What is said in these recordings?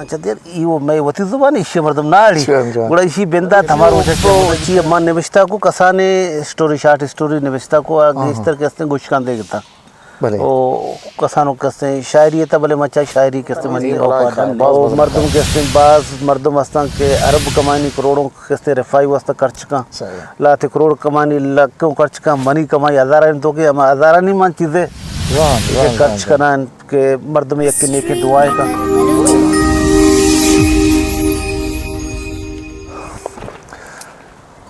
اچھا دیر، ای وہ میں وتی زبان، ایشی مردم نہ آڑی۔ جوان، جوان۔ گڑا ایشی بندات ہما روچا چہ چی من نوشتہ کو، کسانے اسٹوری، شارٹ اسٹوری نوشتہ کو، آ ہاں، ہاں۔ گیشتر کہ استیں گوشکان دے گتا۔ بلے۔ او کسانو کہ استیں شاعری تا، بلے مچا شاعری کہ استیں منی او پاٹن۔ او مردم کہ استیں، باز مردم استاں کہ ارب کمانی، کروڑوں کہ استیں رفائی واسطہ خرچ کن۔ صحیح۔ لاتے کروڑ کمانی، لکھوں خرچ کن، منی کمائی ہزارانی تو کہ ہما ہزارانی من چیزے جوان، جوان، خرچ جوان۔ کنان۔ کہ مردم یکے نیکیں دعائے کن۔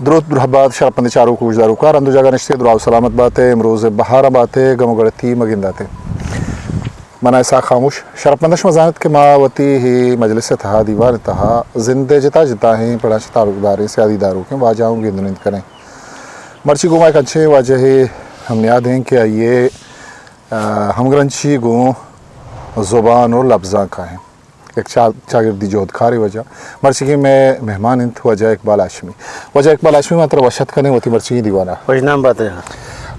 دروت درہبات شرپندیں چاروک و گوشداروکاں، رند و جاگہ نشتے، دراہ و سلامت باتے، امروز بہار باتے، گم و گڑتی مگنداتے۔ منا اسحاق خاموش۔ شرپمند شما زانت کہ ما وتی ہی مجلس تہا، دیوان تہا، زند جتا جتا ہیں پڑا چہ تعلق داریں سیادی داروکیں واجہاں گند نند کنیں۔ مرچی گوں ما یک انچیں واجہے ہم نیاد ہیں کہ آئیے آ، ہمگرنچی گوں زبان و لبزانک ء ہیں۔ یک چا-، چاگردی جہدکارے واجہ۔ مرچیگیں مئے مہمان انت واجہ اقبال ہاشمی۔ واجہ اقبال ہاشمی، ما ترا وش اتک کنیں وتی مرچیگیں دیوان ء۔ وشنام بات ئے۔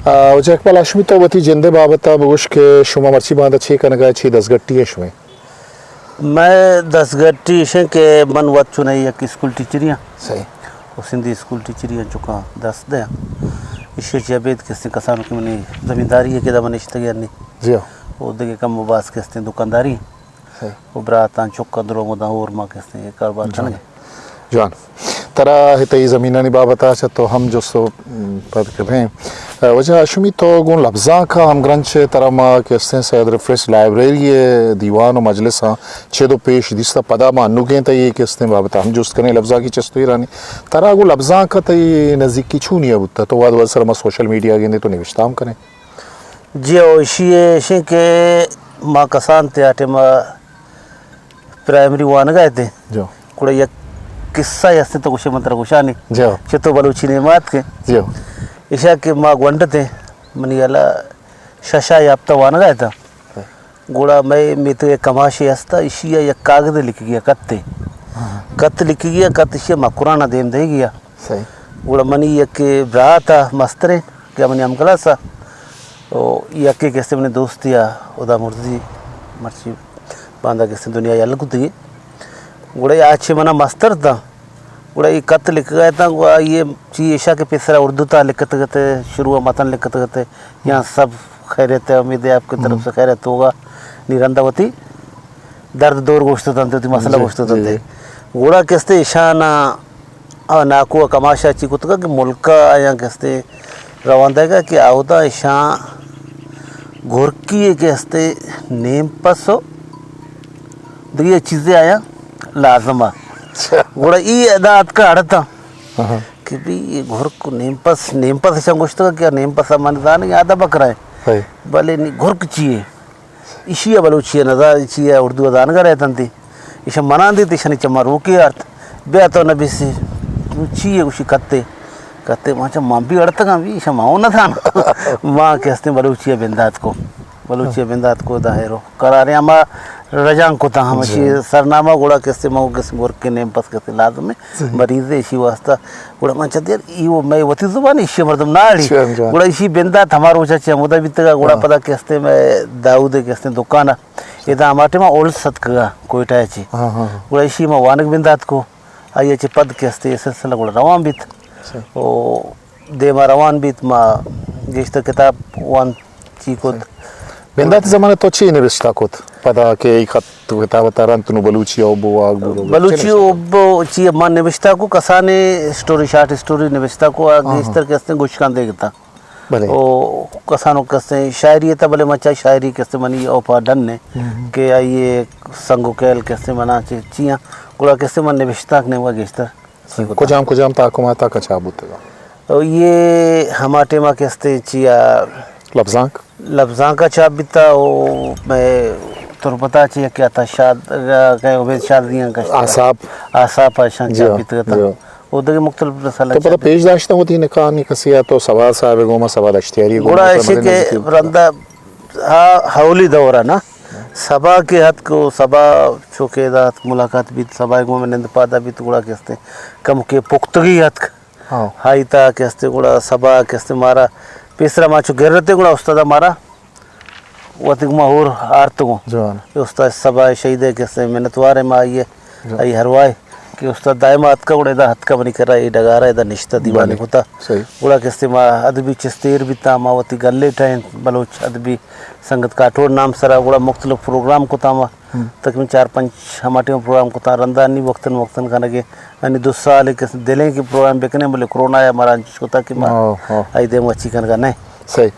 آ، واجہ اقبال ہاشمی، تو وتی جند ء بابت ء بگوش کہ شما مرچی باندا چے کنگ ء، چے دزگٹی ء شمئے؟ مئے دزگٹی ایش انت کہ من وت چونائی یک اسکول ٹیچرے آں۔ صحیح۔ و سندھی اسکول ٹیچرے آں، چکاں درس دیاں۔ ایشی چہ ابید کہ استیں کسانو کہ منی زمینداری ہے کہ دا من نشتگی انی۔ جی ہاں۔ و دگہ کم و باز کہ استیں دکانداری۔ صحیح۔ و براتاں چکاں درو مداں اور ما کہ استیں یہ کاروبار جوان۔ کنگے۔ جوان۔ ترا تئی زمینانی بابت ء چہ تو ہم جست و پد کریں۔ واجہ ہاشمی، تو گوں لبزانک ء ہمگرنچ ئے، ترا ما کہ استیں سید ریفرنس لائبریری ء دیوان و مجلساں چد و پیش دیستہ، پدا ما انوگیں تئی کہ استیں بابت ء ہم جست کنیں، لبزانکی چست و ایرانی۔ ترا گوں لبزانک ء تئی نزیکی چونیا بوتہ؟ تو وہد وہد سر ما سوشل میڈیا گندیں، تو نوشتہ ہم کنیں۔ جی، او ایشی ایشیں کہ ما کسان تھے آ ٹائم پرائمری وانگا اتیں۔ جو۔ گڑا یک قصہ ہی ہستے تو گوشے من ترا گوشانی۔ جو۔ چہ تو بلوچی نیمات کے۔ جو۔ ایشا کہ ما گونڈ اتیں، منی حالا ششا یا ہپتا وانگا اتاں۔ گڑا مئے میتگ ء کماشے ہستا، ایشی ء یک کاگدے لکھگی ء کتے۔ ہاں۔ کت لکھگی ء کت ایشی ء مکران ء دیم دئیگی ء۔ صحیح۔ گڑا منی یکے برات ء مستریں کہ منی ہم کلاس ء، او یکے کہ استیں منی دوستی ء ہدا مرزی مرچی باندا کہ استیں دنیا یل کتگی۔ گڑا آ چہ منا مستر تاں۔ گڑا اے کت لکھگا اتاں، گڑا آئی ء چی ایشا کہ پیسرا اردو تا لکھتگ ات، شروع ء متن لکھتگ ات، یا سب خیریت ہے، امید ہے آپ کی طرف سے خیریت ہوگا۔ نی رندا وتی درد دور گوشت اتنت، وتی مسئلہ جی، گوشت اتنت۔ جی، جی۔ گڑا کستے ایشانا آ ناکو ء کماشا چی کتگا کہ ملک ء آیاں کستے روان دئیگا کہ آودا ایشاں گھرکی ء کستے نیم پس و دگہ چیزے آیاں لازم ء۔ اچھا۔ گڑا ای ادا اتکا اڑتا ہاں۔ کہ بی یہ گھرک نیم پس، نیم پس ایشاں گوشتگا کہ نیم پس من زانگ یاد بکرائے۔ صحیح۔ بلے نی گھرک چیے؟ ایشی ء بلوچی ء نزا، ایشی ء اردو ء زانگ ء رہتنتی۔ ایشاں منان دیت، ایشانی چماں روکے آرت۔ بیا تو نبیسے، چی ء گوشی کتے؟ کتے ما چہ من بھی اڑتگاں بھی، ایشاں ما اوں نہ زاناں۔ ما کہ ہستیں بلوچی ء بندات کو۔ بلوچی ء بندات کو دا ہیرو۔ قراریں ہما رجانک کتاں، ہمشی سرنامہ گڑا کہ ہستیں ما کہ ہستیں گورکے نیم پس کہ ہستیں لازم ہے۔ مریض ہے ایشی واسطہ۔ گڑا من چہ دیر، ای وہ مئے وتی زبان، ایشی مردم نہ آڑی۔ جوان، جوان۔ گڑا ایشی بندات ہما روچا چہ ہمودا بیتگا، گڑا پدا کہ ہستیں مئے داؤد کہ ہستیں دکان ء۔ ادا ہما ٹائم اولس اتکگا کوئٹہ ء چہ۔ ہاں، ہاں، ہاں۔ گڑا ایشی ما وانگ بندات کو، آئی ء چہ پد کہ ہستیں اے سلسلہ گڑا روان بیت۔ صحیح۔ او دیما روان بیت، ما گیشتر کتاب وان چی کت۔ بندات زمانہ تو چی نوشتہ کت؟ پدا کہ ای خط و کتاب ترنت نو بلوچی او بو آگ بو۔ بلوچی او بو چی ما نوشتہ کو، کسانے اسٹوری، شارٹ اسٹوری نوشتہ کو، آ ہاں، ہاں۔ گیشتر کہ ہستیں گوشکان دے گتا۔ بلے۔ او کسانو کسیں شاعری تا، بلے مچا شاعری کسے منی او پا ڈن نے کہ آئیے سنگ و کیل کسے منا چی-، چیاں، گڑا کسے من نوشتہ کنے و گیشتر۔ کجام کجام تاکماتا کچا بوتگا؟ او یہ ہما ٹیما کہ ہستے چیا لبزانک؟ لبزانکا چاپ بیتا، او میں تربتا چی کہ آتا شاد، کہ امید شاد دیاں کشتا۔ آساپ۔ آساپ آشان جی، چاپ بیتا۔ جی۔ او دگہ مختلف رسالہ تو پدا چاپ۔ پیش داشتہ ہوتی نکانی کسی تو سوار صاحب گوما، سوار اشتیاری گوما، گڑا تو ایشی مدد کہ نزدیکی۔ رندا ہا-، ہولی دور نا۔ سبا کہ ہتک و سبا چوکے دا ہتک ملاقات بیت، سبا گوں میں نند پادا بیت، گڑا کہ ہستے کم کے پختگی ہتک۔ ہاں۔ ہائی تا کہ ہستے گڑا سبا کہ ہستے مارا پیسرا ما چو گرتے گڑا استادا مارا وتی گما ہور آرتگوں۔ جوان۔ اے استاد سبا شہید ءِ کہ استیں منتوار ایں ما آئی ءِ، جوان۔ آئی ارواح ءِ کہ استاد دائم اتکا گڑا ادا اتکا منی کرا اے ڈگارا ادا نشتہ دیوانے، بلے۔ کتا۔ صحیح۔ گڑا کہ استیں ما ادبی چست ایر بیتاں، ما وتی گل ءِ ٹائیں بلوچ ادبی سنگت کاٹور نام سرا گڑا مختلف پروگرام کتاں ما۔ ہم۔ تقریباً چار پنچ ہما ٹائم پروگرام کتاں، رندا نی وقتاً وقتاً کنگے، یعنی دو سال کہ دلیں کہ پروگرام بکنیں، بلے کرونا ءَ مارا انچش کتا کہ ما، ہاں، ہاں۔ آئی دیما چی کنگا نہ۔ صحیح۔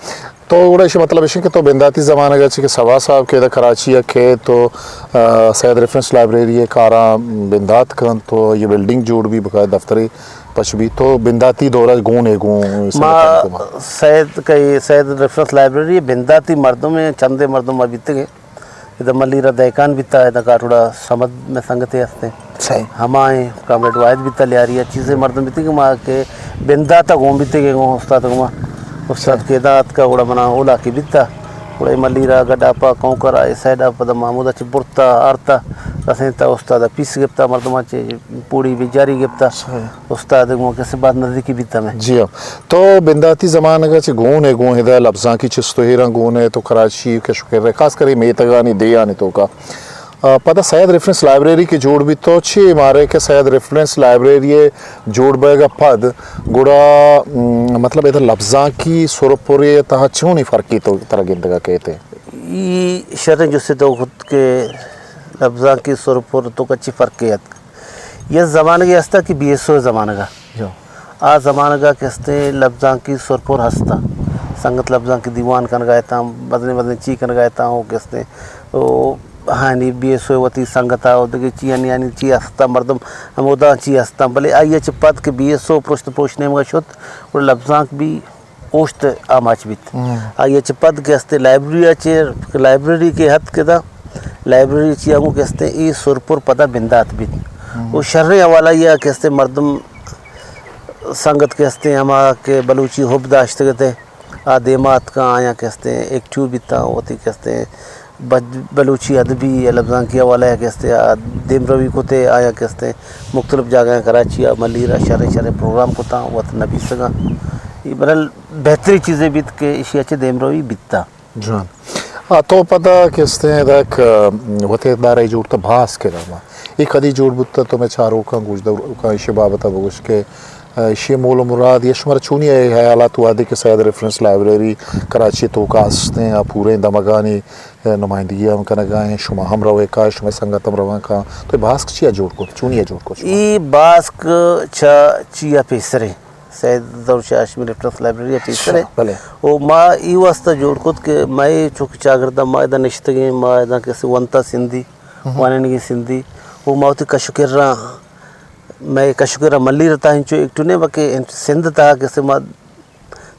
تو گڑا ایشی مطلب ایش کہ تو بنداتی زمانگ ءَ چہ کہ سبا صاحب کہ ادا کراچی ءَ کہ تو، آ، سید ریفرنس لائبریری ءِ کاراں بندات کن، تو اے بلڈنگ جوڑ بی، بقایا دفترے پچ بی، تو بنداتی دور ءَ گون ئے گوں اے ما سنگتانی گوما؟ سید کہ سید ریفرنس لائبریری بنداتی مردم ایں، چندے مردم ما بیتگیں۔ ادا ملیر ءَ دہکان بیتا، ادا کاٹوڑا سمد مئے سنگتے ہستیں۔ صحیح۔ ہما ایں، کامریڈ واحد بیتا لیاری ءَ، چیزے مردم بیتگیں کہ ما کہ بندات ءَ گون بیتگیں گوں استاد گوما۔ استاد صحیح۔ کہ ادا اتکا گڑا منا اولاکی بیتا۔ گڑا اے ملیر ءَ گڈاپا کونکر ءَ اے سائیڈ ءَ پدا محمود ءَ چہ برتا آرتا رسینتا، استاد ءَ پیس گپتا، مردماں چہ پوڑی بیجاری گپتا۔ صحیح۔ استاد گوں کسے باز نزیکی بیتا مئے۔ جی ہاں۔ تو بنداتی زمانگ ءَ چہ گون ئے، گوں ادا لبزانکی چست و ایراں گون ئے، تو کراچی کش و کر ئے، خاص کر اے میتگانی دیہانی توکا۔ آ، پدا سید ریفرنس لائبریری کہ جوڑ بیت، تو چے مارے کہ سید ریفرنس لائبریری ءِ جوڑ بیگ ءَ پد گڑا، م، مطلب ادا لبزانکی سر و پرے ءِ تہا چونی فرقے تو ترا گندگ ءَ کئیت؟ ای شریں جستے تو کت کہ لبزانکی سر و پر توکا چی فرقے اتک؟ یک زمانگے ہستا کہ بی ایس او زمانگا۔ جو۔ آ زمانگا کہ استیں لبزانکی سرپر ہستا۔ سنگت لبزانکی دیوان کنگا اتاں، مزنیں مزنیں چی کنگا اتاں، او کہ استیں، او ہانی بی ایس او وتی سنگتا، او دگہ چی ہنی ہنی چی ہستا، مردم ہمودا چی ہستاں۔ بلے آئی ءَ چہ پد کہ بی ایس او پرشت پروش نیمگا شت، گڑا لبزانک بی اوشت آماچ بیت۔ ہم۔ آئی ءَ چہ پد کہ استیں لائبریری ءَ چہ، لائبریری کہ ہت کہ دا، لائبریری چیا گوں کہ استیں اے سرپر پدا بندات بیت۔ ہم۔ و شریں حوالہ یا کہ استیں مردم سنگت کہ استیں ہما کہ بلوچی حب داشتگ ات، آ دیما اتکاں، آیاں کہ استیں ایکٹیو بیتاں، وتی کہ استیں بج-، بلوچی ادبی یا لبزانکی حوالہ یا کہ استیں آ دیمروی کتے، آیاں کہ استیں مختلف جاگہاں کراچی ءَ ملیر ءَ شریں شریں پروگرام کتاں، وت نبیسگاں۔ اے برل بہتری چیزے بیت کہ ایشی ءَ چہ دیمروی بیتا۔ جوان۔ آ، تو پدا کہ استیں ادا یک، آ، وتی ادارہ جوڑ تا باسک ءِ نام ءَ۔ اے کدی جوڑ بوتا، تو مئے چاروکاں گوشداروکاں ایشی بابت ءَ بگوش کہ، آ، ایشی مول و مراد یا شمارا چونی اے حیالات وہدے کہ سید ریفرنس لائبریری کراچی توکا ہستیں، آ پوریں دمگانی، آ، نمائندگی ہم کنگا ایں، شما ہم روئے کا، شمئے سنگت ہم رواں کا، تو اے باسک چیا جوڑ کت، چونی ءَ جوڑ کت شما؟ اے باسک چا چیا پیسریں؟ سید ظہور شاہ ہاشمی ریفرنس لائبریری ءَ پیسر ءَ۔ اچھا، بلے۔ و ما ای واسطہ جوڑ کت کہ مئے چک چاگرد ءَ ما ادا نشتگیں، ما ادا کسے ونتا سندھی، ہم۔ وانینگی سندھی، و ما وتی کش و کراں، مئے کش و کراں ملیر ءِ تہا انچو ایکٹو نے، بلکہ انچو سندھ ءِ تہا کسے ما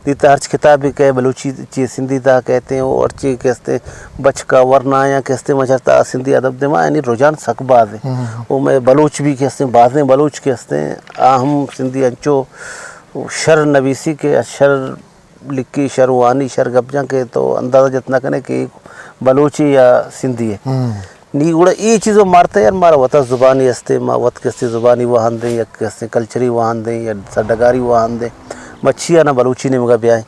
دیتا ہرچ کتابے کہ بلوچی چی سندھی ءِ تہا کئیت و ہرچی کہ استیں بچکا ورنا یا کہ استیں مچرتا سندھی ادب دیما یعنی رجحان سک باز ایں۔ ہم۔ و مئے بلوچ بی کہ استیں، بازیں بلوچ کہ استیں، آ ہم سندھی انچو شر نبیسی کہ شر لکھی، شر وانی، شر گپ جاں کہ تو اندازہ جت نہ کنے کہ بلوچی یا سندھی ئے۔ ہم۔ نی گڑا اے چیزو مارتا یار، مارا وتا زبانی استیں، ما وت کسے زبانی واہندیں یا کسے کلچری واہندیں یا سرڈگاری واہندیں، ما چیا نہ بلوچی نیمگا بیائیں۔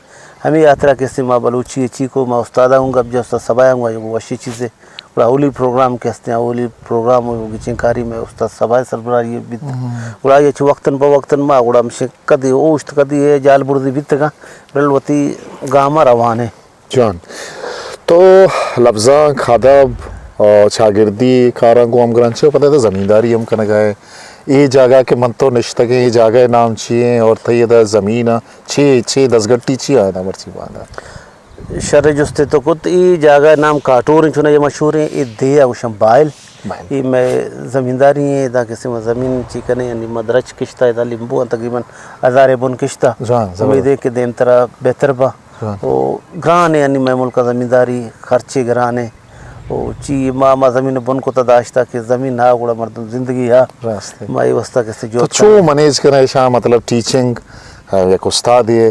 ہمے ہاترا کسے ما بلوچی چی کو، ما استادا ہوں گپ جا، استاد سبایا ہوں گپ جا، وشی چیزے۔ گڑا اولی پروگرام کہ استیں، اولی پروگرام و گچین کاری مئے استاد سبا ءِ سربراہی بیت۔ ہم۔ گڑا آئی ءَ چہ وقتاً پہ وقتاً ما گڑا ہمشہ کدی اوشت، کدی اے جال برزی بیتگاں، بلے وتی گام ءَ روان ایں۔ جان، تو لبزانک، ادب، آ، چاگردی کاراں گوں ہمگرنچ ئے، پدا ادا زمینداری ہم کنگا ئے۔ اے جاگہ کہ من تو نشتگیں، اے جاگہ ءِ نام چی ایں اور تئی ادا زمین ءَ چے، چے دزگٹی چی آ ادا مرچی باندا؟ شر جستے تو کت، اے جاگہ ءِ نام کاٹور ایں، چوناہا اے مشہور ایں، اے دیہ ءَ گوشاں بائل۔ بائل۔ اے مئے زمینداری ایں، ادا کسے ما زمین چی کنیں، یعنی ما درچ کشتا، ادا لیمبو ایں، تقریباً ہزارے بن کشتا۔ جان، زبردست۔ امید ایں کہ دیمترا بہتر با۔ جان۔ او گران ایں، یعنی مئے ملکا زمینداری خرچے گران ایں۔ او چی ما، ما زمین بن کتا داشتا کہ زمین ہا گڑا مردم زندگی ہا۔ راست ایں۔ ما اے واسطہ کسے تو جوڑ چو کنیں۔ مینیج کنئے ایشاں، مطلب ٹیچنگ یک استادے،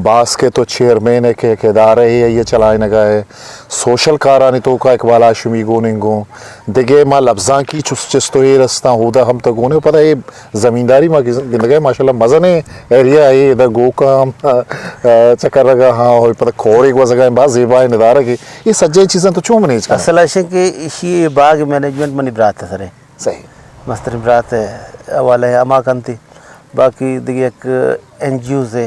باسک ءِ تو چیئرمین ئے کہ یک ادارہ ئے آئی ءِ چلائینگ ءَ ئے، سوشل کارانی توکا اقبال ہاشمی گون انت گوں، دگہ ما لبزانکی چست، چست و ایر استاں، اودا ہم تو گون ئے۔ پدا اے زمینداری ما گز-، گندگ ءَ ماشاءاللہ مزنیں ایریا ئے، ادا گوکاں ہم، آ، چکرگا ہاں، اور پدا کورے گوزگا ہم باز زیبائیں ندارگے۔ اے سجہیں چیزاں تو چون مینیج کنئے؟ اصل ایش انت کہ ایشی اے باغ مینجمنٹ منی برات ءِ سر ءَ۔ صحیح۔ مستریں برات ءِ حوالہ ءَ ہما کنتی۔ باقی دگہ یک این جی اوز ءِ،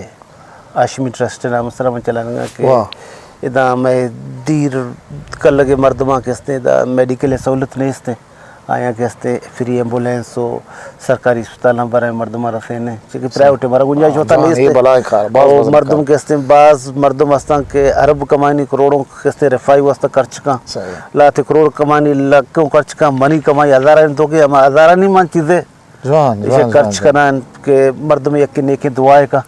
ہاشمی ٹرسٹ ءِ نام ءِ سرا من چلائینگ ءَ کہ واہ۔ ادا مئے دیر کلگ ءِ مردماں کہ استیں، ادا میڈیکل ءِ سہولت نیست انت۔ آیاں کہ استیں فری ایمبولینس و سرکاری اسپتالاں برائیں مردماں رسین انت۔ چونکہ پرائیویٹ ءَ مارا گنجائش ہوتا جان، نیست اے انت۔ بلائیں کار، باز او بزرگ مردم کار۔ کہ استیں، باز مردم استاں کہ ارب کمائنی، کروڑوں کہ استیں رفائی واسطہ خرچ کن۔ صحیح۔ لاتے کروڑ کمانی، لکھوں خرچ کن، منی کمائی ہزارانی توکے، ہما ہزارانی من چیزے جوان، ایشی جوان، خرچ جوان، جوان۔ کنان کہ مردم یک نیکیں دعائے کا۔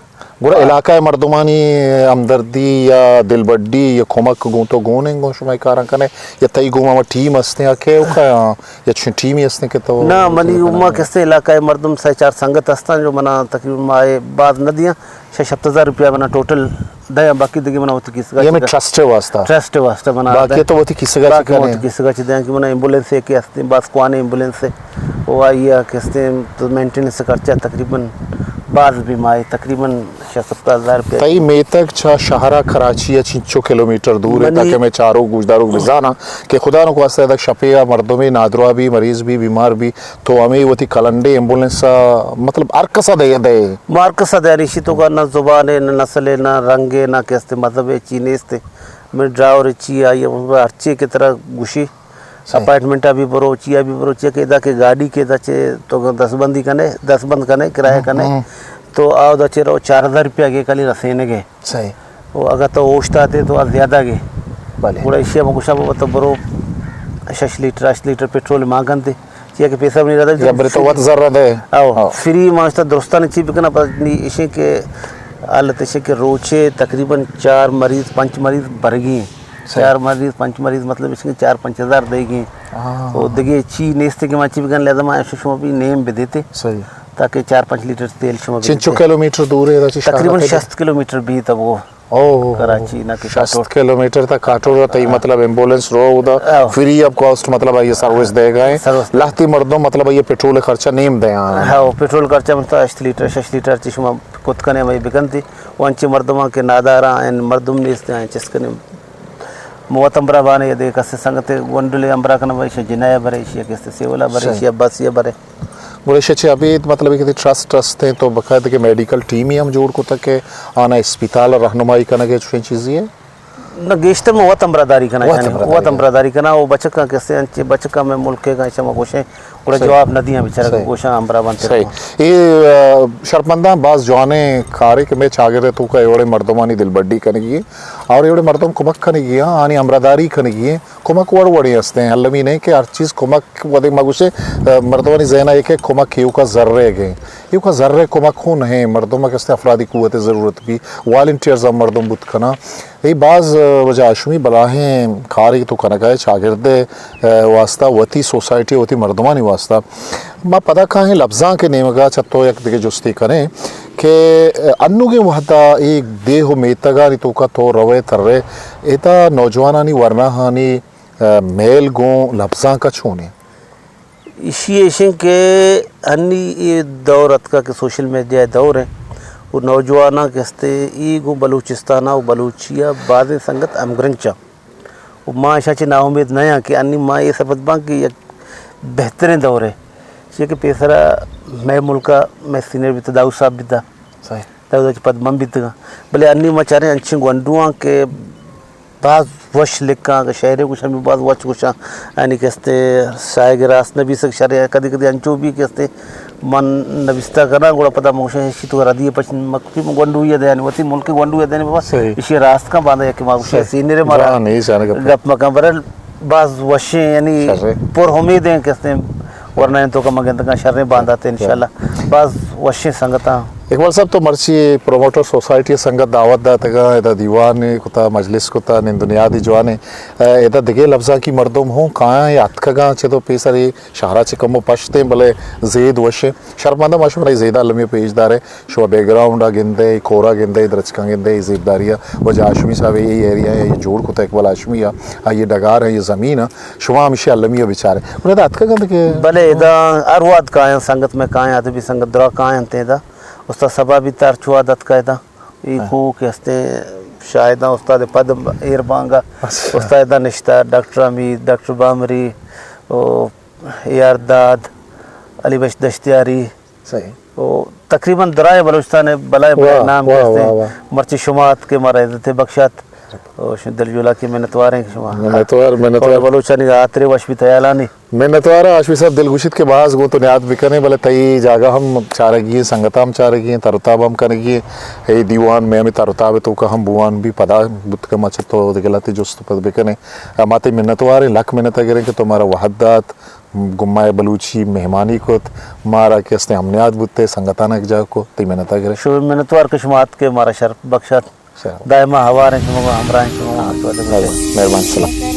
گڑا آ۔ علاقہ ءِ مردمانی ہمدردی یا دلبڈی یا کمک گوں تو گون انت، گوں شما اے کاراں کنئے یا تئی گوما ہما ٹیم ہستیں یا کہ اوکا یا چشیں ٹیمی ہستیں کہ تو نہ، منی گوما کہ استیں علاقہ ءِ مردم سئے چار سنگت ہستاں جو منا تقریباً ماہ ءَ باز نہ دیاں، شش ہپت ہزار روپیہ منا ٹوٹل دیاں، باقی دگہ منا وتی کیسگا یہ ہمیں چیزا۔ ٹرسٹ ءِ واسطہ؟ ٹرسٹ ءِ واسطہ منا باقی دے۔ تو وتی کیسگا باقی چکنے؟ وتی کیسگا چی دیاں کہ منا ایمبولینس ءِ کہ ہستیں، باز کوانیں ایمبولینس ءِ، او آئی ءَ کہ ہستیں تو مینٹیننس ءِ خرچہ تقریباً باز بھی مائے، تقریباً شش ہپت ہزار روپیہ۔ تئی میتگ چہ شہر ءَ کراچی ءَ چنچو کلومیٹر دور ہے، منی تاکہ میں چاروک گوشداروک بزاناں کہ خدا نخواستہ ادا شپے ءَ مردمے نادراہ بی، مریض بی، بیمار بی، تو ہمے وتی کلنڈے ایمبولینس ءَ، مطلب، ہر کس ءَ دئے، دئے؟ ما ہر کس ءَ دئے، ایشی توکا نہ زبان ہے، نہ نسل ہے، نہ رنگ ہے، نہ کہ است مذہب ہے، چی نیست ہے۔ من ڈرائیور چی آئی ہے، ہرچی کہ ترا گوشی، صحیح۔ اپارٹمنٹ ءَ بھی برو، چی ءَ بھی برو، چی کہ ادا کہ گاڑی کہ ادا چے تو دستبندی کنے، دستبند کنے، کرایہ ہم، کنے، ہم۔ تو آ ادا چے رو چار ہزار روپیہ گے کلی رسینے گے۔ صحیح۔ او اگاں تو اوشتاتے تو آ زیادہ گے۔ بلے۔ گڑا ایشی ءَ من گوشاں بابا تو برو شش لیٹر، ہشت لیٹر پٹرول مان کنتے۔ چیا کہ پیسہ منی ردا یا برے تو وت زر دے۔ او، او۔ فری ما اشتا درستانی چی بکنا، پتہ نی ایشی کہ حالت ایشی کہ روچے تقریباً چار مریض، پنچ مریض برگی ہیں۔ صحیح۔ چار مریض، پنچ مریض، مطلب ایشی کہ چار پنچ ہزار دے گی ہیں۔ ہاں۔ او دگے چی نیستے کہ ما چی بکن، لہذا ما ایشی شما بھی نیم بدیتے۔ صحیح۔ تاکہ چار پنچ لیٹر تیل شما چنچو بدیتے۔ کلومیٹر دور ہے ادا چی شہر تقریباً تے؟ شست کلومیٹر بھی تب وہ۔ اوہ، کراچی نہ کہ شست کاٹوڑ۔ کلومیٹر تک کاٹوڑ ءَ تئی، ہاں۔ مطلب ایمبولینس رو ادا، ہاں۔ فری آف کاسٹ، مطلب آئی سروس دے گئے۔ سروس۔ لہتی مردم، مطلب آئی پٹرول خرچہ نیم دے آں۔ ہاں، پٹرول خرچہ من تو ہشت لیٹر، شش لیٹر چی شما کت کنے مئی بکنتی۔ و انچے مردماں کہ ناداراں، ان مردم نیست ہیں، چس کنے موت امبرا بانے دے کس سنگت گونڈلے امبرا کنا، ایشی جنایا برے، ایشی کس سیولا برے، صحیح۔ ایشی بس یا برے۔ گڑا ایشی چہ ابید مطلب کہ ٹرسٹ، ٹرسٹ ہیں تو باقاعدہ کہ میڈیکل ٹیمی ہم جوڑ کتا کہ آنا اسپتال رہنمائی کنگ ہے، چوشیں چیزی ہے؟ نہ، گیشتر من وت امبراداری کناں، وت یعنی امبراداری وت کناں۔ امبراداری کناں، او بچکاں کسے انچے بچکاں میں ملک کے گاں شما گوشیں، گڑا صحیح۔ جواب نہ دیاں بیچارہ صحیح۔ گوشاں امبرا بنتے صحیح۔ رہو۔ اے، آ، شرپنداں باز جوانیں کارے کہ میں چاگرد توکا ایوڑے مردمانی دلبڈی کنگی اور ایوڑے مردم کمک کنگی ہاں، آنی امبراداری کنگی ہیں۔ کمک وڑ وڑیں ہستیں، المی نہیں کہ ہر چیز کمک ودے ما گوشے، آ، مردمانی ذہن ءَ کہ کمک ایوکا ذرے گئے، ایوکا ذرے کمک ہوں نہیں، مردم کہ است افرادی قوت ضرورت بھی، والنٹیئرز ہم مردم بوت کنا۔ اے باز، آ، وجہ ہاشمی بلاہیں کاری تو کنگا ہے، چاگرد، آ، واسطہ، وتی سوسائٹی، وتی مردمانی واسطہ۔ ما پدا کاہیں لبزاں کے نیمگا چہ تو یک دگہ جستی کنیں کہ، آ، انوگیں وہدا اے دیہ و میتگانی توکا تو روے ترے، ادا نوجوانانی ورناہانی میل گوں لبزانک ءَ چون انت؟ ایشی ایشیں کہ ہنی اے دور اتکا کہ سوشل میڈیا ءِ دور ہے، و نوجواناں کہ استے ای گوں بلوچستان ءَ و بلوچی ءَ بازیں سنگت ہمگرنچ انت۔ و ما اشاں چہ ناامید نہ آں کہ ہنی ما اے سرپد باں کہ یک بہتریں دور ہے، چیا کہ پیسرا مئے ملک ءَ مئے سینئر بیتا، داؤد صاحب بیتا۔ صحیح۔ داؤد ءَ چہ پد من بیتگاں۔ بلے ہنی ما چاریں انچیں گونڈواں کہ باز وش لکھاں، کہ شعرے گوشاں بھی باز وش گوشاں، یعنی کہ استے شاعر راست نبیسگ شرے، کدی کدی انچو بھی کہ استے من نبیستہ کناں، گڑا پدا من گوشاں، ایشی تو ردی پچ مکتی من گونڈوی دے، یعنی وتی ملک گونڈوی دے، بابا، صحیح۔ ایشی راست کن باندا، یک ما گوشاں، صحیح۔ سینئر مارا جوان، اے شان گپ۔ گپ مکن، برل باز وشیں، یعنی شرے۔ پر امید ہیں کہ استے ورنہ تو کہ مگن تکاں شریں باندات انشاءاللہ۔ باز وشیں سنگتاں۔ اقبال صاحب، تو مرچی پروموٹر سوسائٹی ءِ سنگت دعوت داتگاں، ادا دیوان کتا، مجلس کتا، نند و نیادی جوانے۔ ادا دگہ لبزانکی مردم ہوں کایاں یا اتکگاں، چہ تو پیسر اے شہرا چہ کمو پشتیں، بلے زید وشیں۔ شرپمنداں، ما شمارا اے زیدا المی پیش دارے۔ شما بیک گراؤنڈ ءَ گندے، کور ءَ گندے، درچکاں گندے، اے زیبداری ءَ۔ واجہ ہاشمی صاحب اے ایریا ءَ اے جوڑ کتا، اقبال ہاشمی ءَ، آئی ءِ ڈگار ءَ، اے زمین ءَ۔ شما ہمیشی المی ءَ بچارے۔ گڑا ادا اتکگاں کہ بلے ادا ہر وہد کایاں، سنگت مئے کایاں، ادبی سنگت درا کاینت ادا۔ استاد صبا بھی تر چو وہد اتکا ادا۔ اے ہاں۔ کوہ کہ ہستیں شاہداں، استاد پد ایر بانگا، اچھا۔ استاد ادا نشتہ، ڈاکٹر حمید، ڈاکٹر بامری، او، اے آر داد، علی بخش دشتیاری۔ صحیح۔ او تقریباً درائیں بلوچستان ءِ بلائیں بلائیں واہ، نام واہ، کہ ہستیں۔ واہ، واہ۔ مرچی شما ات کہ مارا عزت بخشات۔ او شما دل جولاکی منتواریں کہ شما منتوار، منتوار۔ اور بلوچانی ہاترے وش بھی تیالانی۔ منتوار ہاشمی صاحب، دل گوشیت کہ باز گوں تو نیاد بکنے، بلے تئی جاگہ ہم چارگی ہیں، سنگت ہم چارگی ہیں، تر و تاب ہم کنگی ہیں۔ اے دیوان میں ہمیں تر و تاب توکا ہم بوان بھی پدا بوتکا، ما چہ تو دگہ لہتے جست و پد بکنے۔ ما تئی منتوار ہیں، لکھ منت گریں کہ تو مارا وہد دات، گوں ما بلوچی مہمانی کت، مارا کہ استیں ہم نیاد بوتے، سنگتانا یک جاہ کو، تئی منت گریں۔ شو منتوار کہ شما ات کہ مارا شرپ بخشات۔ شرپ۔ دائما ہوار ہیں شما، ہمراہ ہیں شما۔ مہربان، مہربان، سلام۔